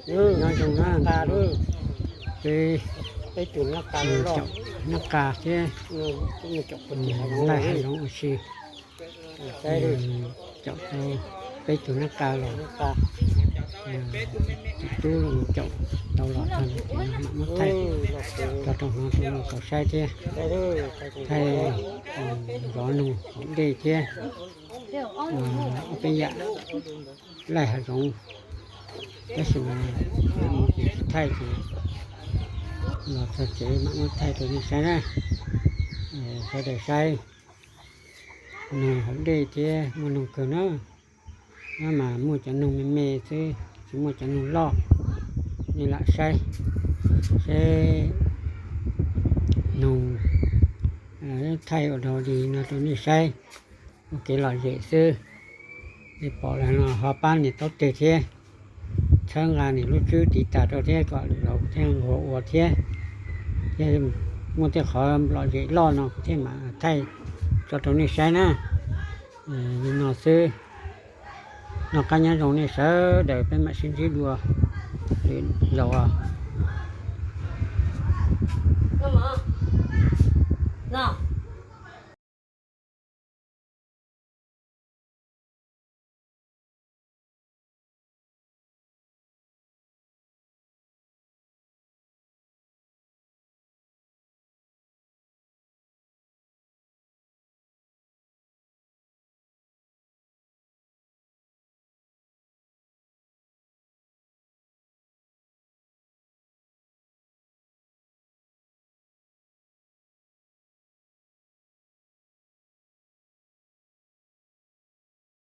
Nyob zoo na, peb caum nab qa thiab laij hav zoov ua si. Caum tau peb caug nab qa los, tus tub caum tau los tag, mam muab thaij tso rau hauv no rau nej tau saib thiab. Thaij zov noog haus dej thiab ob peb yam laij hav zoov. Tab sis mas mus ces tsis thaij ces los txog tsev mam muab thaij rau nej saib na. Sawv daws saib, noog haus dej thiab muaj noog kawg na. Nyob mas muaj cov noog me me xwb, tsis muaj cov noog loj. Nej lam saib seb noog, thaij ua dog dig no rau nej saib. Ua kev lom zem xwb. Nej pom lawm no ho pab nias taub teg thiab, txhawb nqa nias lub tswb tiv tas rau thiab kom lawv thiaj nquag ua thiab. Thiab muaj tej qhov lom zem loj no kuv thiaj mam thaij tso rau nej saib na. Li no xwb, noj qab nyob zoo nej sawv daws, peb mam sib ntsib dua lwm zaus os.